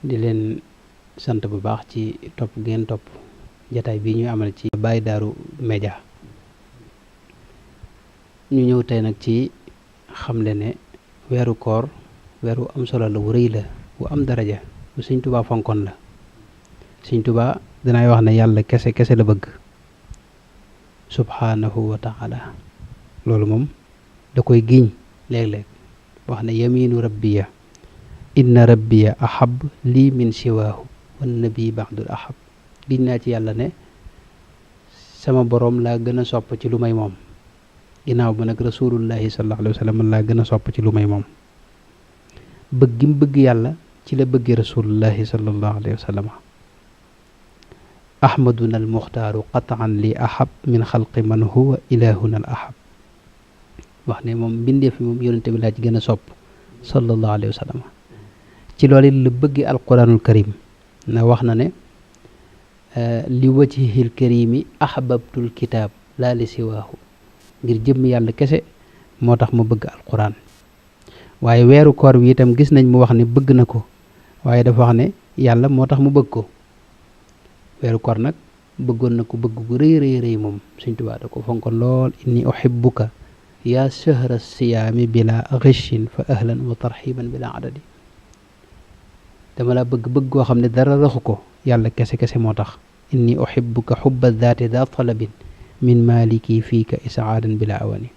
di leen sant bu baax ci topp ngeen topp jataay bii ñuy amal ci Baye Darou Média ñu ñëw tey nag ci xamle ne weeru koor weeru am solo la wu rëy la wu am daraja bu Sëñ Tuubaa fonkoon la Sëñ Tuubaa dinaay wax ne yàlla kese kese la bëgg subhanahu wa taala loolu moom da koy giñ léeg-léeg wax ne yaminu rabbiya inna rabbiya ahab lii min siwaahu wan nabi baxdul ahab giñ naa ci yàlla ne sama boroom laa gën a sopp ci lu may moom ginnaaw ba nag rasulullahi sallallahu alayhi wa sallam laa gën a sopp ci lu may moom bëgg gi mu bëgg yàlla ci la bëgg rasulullahi sallallahu alayhi wa sallam ahmaduna al muxtaaru qataan li ahab min xalqi man huwa ilahuna al ahab wax ne moom mbindeef mi moom yonente bi laa ci gën a sopp sallallahu alayhi wa sallam ci loolu la bëgg alquranul karim na wax na ne li wajhihil karimi ahbabtul kitaab laa li siwaahu ngir jëmm yàlla kese moo tax mu bëgg alquran waaye weeru koor wi itam gis nañ mu wax ne bëgg na ko waaye dafa wax ne yàlla moo tax mu bëgg ko weeru koor nag bëggoon na ko bëgg gu rëy rëy rëy moom Sëñ Tuubaa da ko fonkoon lool inni uhibbuka yaa shahra siyaami bila ghishin fa ahlan wa tarxiban bila adadi dama la bëgg goo xam ne dara raxu ko yàlla kese kese moo tax inni uhibbuka xubba daati daa talabin min maliki fiika isaadan bila awani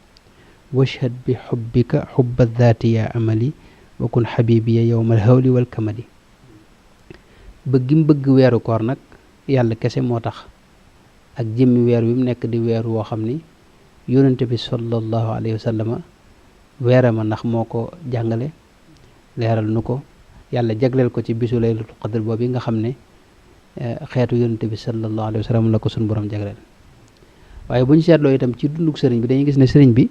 washhad bi xubbika xubba daati yaa amali wa kun xabibiya yowma alhawli walkamali bëggim bëgg weeru koor nag yàlla kese moo tax ak jëmmi weer wi mu nekk di weer woo xam ni yonente bi sallallahu alayhi wa sallama weerama ndax moo ko jàngale leeral nu ko yàlla jagleel ko ci bisu laylatul qadr boobu nga xam ne xeetu yonente bi sallallahu alayhi wa sallam la ko suñu borom jagleel waaye bu ñu seetloo itam ci dunduk sëriñ bi dañuy gis ne sëriñ bi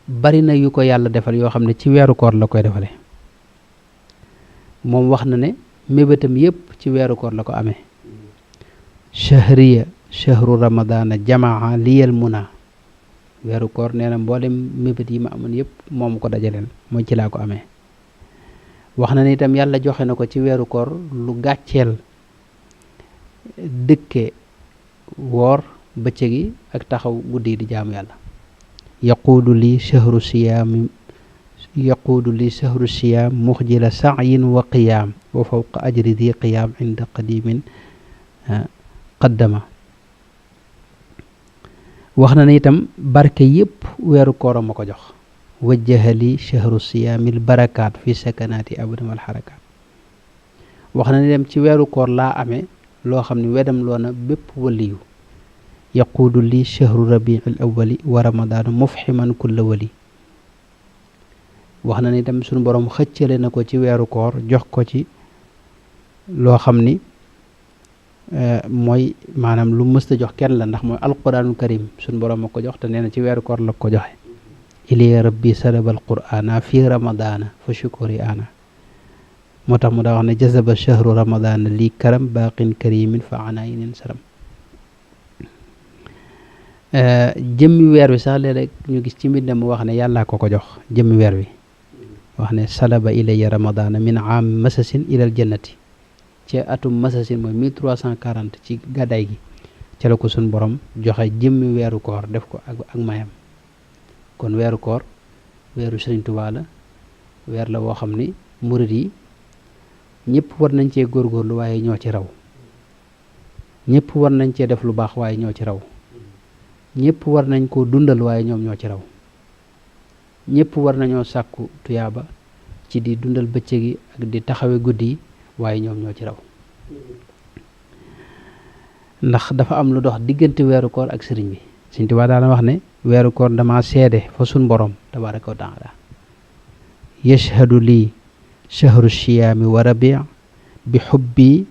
bari na yu ko yàlla defal yoo xam ne ci weeru koor la koy defale moom wax na ne mébétam yépp ci weeru koor la ko amee shahriya shahru ramadana jamaa liyal muna weeru koor nee na mboolem mébét yi ma amoon yépp moom ko dajaleel mooy ci laa ko amee wax na ne itam yàlla joxe na ko ci weeru koor lu gàcceel dëkke woor bëccëg yi ak taxaw guddi yi di jaamu yàlla yaquudu li shahru siyaam muxjila sa'yin wa qiyaam wa fawqa ajri di qiyaam inda qadimin qaddama wax na ne itam barke yépp weeru koor ma ko jox wajjaha li shahru siyaamil barakaat fi sakanaati abadam al xarakaat wax na ne dem ci weeru koor laa amee loo xam ne wedam loona bépp waliyu yaquudu li shahru rabiil awali wa ramadaanu mufximan kulla wali wax na ne itam suñu borom xëccale na ko ci weeru koor jox ko ci loo xam ni mooy maanaam lu mësta jox kenn la ndax mooy alquranul karim suñu borom a ko jox te nee na ci weeru koor la ko joxe iliya rabbi salaba alqur'ana fi ramadana fa shukuri ana moo tax mu daa wax ne jazaba shahru ramadana lii karam baqin karimin fa anayinin saram jëmmi weer wi sax léeg-léeg ñu gis ci mbir mu wax ne yàllaa ko jox jëmmi weer wi wax ne salaba ilayya ramadana min aam masasin ilal jannati ci atum masasin mooy 1340 ci gàddaay gi ci la ko suñ borom joxe jëmmi weeru koor def ko ak mayam kon weeru koor weeru Sëriñ Tuubaa la weer la woo xam ni murit yi ñëpp war nañ cee góorgóorlu waaye ñoo ci raw ñëpp war nañ cee def lu baax waaye ñoo ci raw ñëpp war nañ koo dundal waaye ñoom ñoo ci raw ñëpp war nañoo sàkku tuyaaba ci di dundal bëccëg yi ak di taxawe guddi yi waaye ñoom ñoo ci raw ndax dafa am lu dox diggante weeru koor ak sëriñ bi Sëriñ Tuubaa daana wax ne weeru koor dama seede fa sun borom tabaraka wa taala yashhadu lii shahru siyaami wa rabi bi xubbi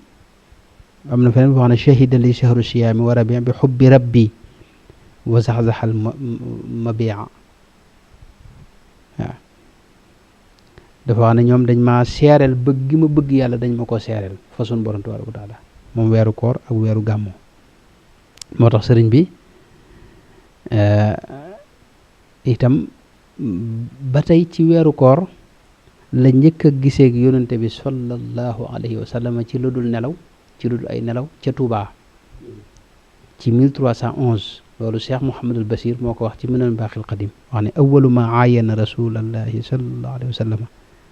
am na feneen wax ne shahida lii shahru siyaami wa rabi bi xubbi rabbi wa zaxzaxal mabia waaw dafa wax ne ñoom dañ ma seereel bëgg gi ma bëgg yàlla dañ ma ko seereel fa sun borom tabaraka wa taala moom weeru koor ak weeru gàmmu moo tax sëriñ bi itam ba tey ci weeru koor la njëkk a gisee ak yonente bi sallallahu alayhi wa sallam ci lu dul nelaw ci lu dul ay nelaw ca Touba ci 1311 loolu Cheikh Mouhamadul Basir moo ko wax ci Minanul Baaxil Qadim wax ne awalu ma aayana rasulallahi sallallahu alayhi wa sallam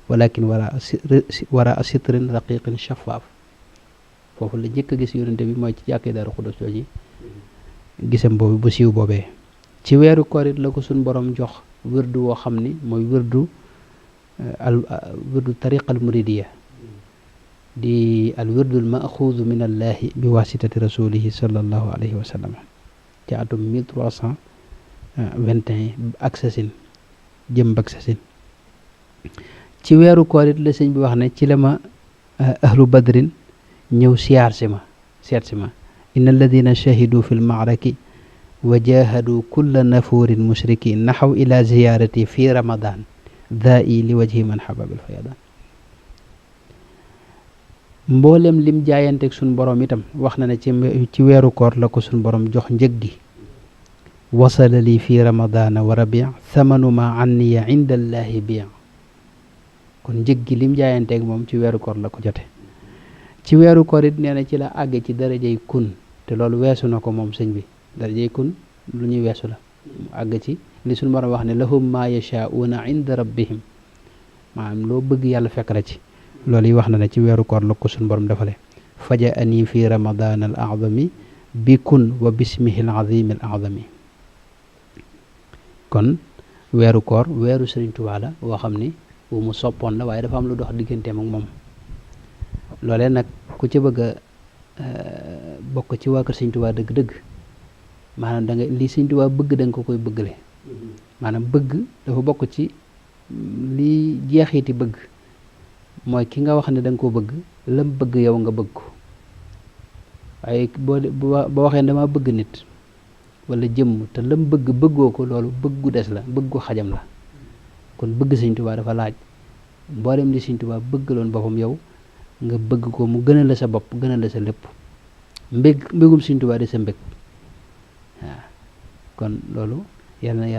walakin wara sitrin raqiqin shafaaf foofu la njëkk a gis yonente bi mooy ci jàkkee Daaru Xudus jooji gisam boobu bu siiw boobee ci weeru koor it la ko suñ borom jox wirdu woo xam ni mooy wirdu tariqa al muridiya di al wirdu al maxuudu min allahi bi wasitati rasulihi sallallahu alayhi wa sallam ci atum 1321 ak sasin jëm bak sasin ci weeru koor it la sëñ bi wax ne ci la ma ahlu badrin ñëw siyaar si ma seet si ma inna alladina shahidu fi lmaaraki wa jahadu kulla nafuurin mushrikin naxaw ila ziyarati fi ramadan daa i li wajhi man xababil fayadan mboolem lim jaayanteeg suñ borom itam wax na ne ci weeru koor la ko suñ borom jox njëg gi wasala li fi ramadana wa rabi thamanu ma anniya inda allahi bi kon njëg gi lim jaayanteeg moom ci weeru koor la ko jote ci weeru koor it nee na ci la àgg ci darajey kun te loolu weesu na ko moom sëñ bi darajey kun lu ñuy weesu la mu àgg ci li suñu borom wax ne lahum ma yashaa'una inda rabbihim maanaam loo bëgg yàlla fekk la ci loolu yi wax na ne ci weeru koor la ko suñu borom defale faja ani fi ramadan al a'zami bi kun wa bismihi al azim al a'zami kon weeru koor weeru Sëriñ Tuubaa la woo xam ni wu mu soppoon la waaye dafa am lu dox digganteem ak moom loolee nag ku ci bëgg a bokk ci waa kër Sëriñ Tuubaa dëgg-dëgg maanaam da nga li Sëriñ Tuubaa bëgg da nga ko koy bëggale maanaam bëgg dafa bokk ci li jeexiti bëgg mooy ki nga wax ne da nga koo bëgg lam bëgg yow nga bëgg ko waaye boo waxee dama bëgg nit wala jëmm te lam bëgg bëggoo ko loolu bëggu des la bëggu xajam la kon bëgg Sëriñ Tuubaa dafa laaj mboolem li Sëriñ Tuubaa bëggaloon boppam yow nga bëgg ko mu gënal la sa bopp gënal la sa lépp mbégum Sëriñ Tuubaa di sa mbég waaw kon loolu yàlla na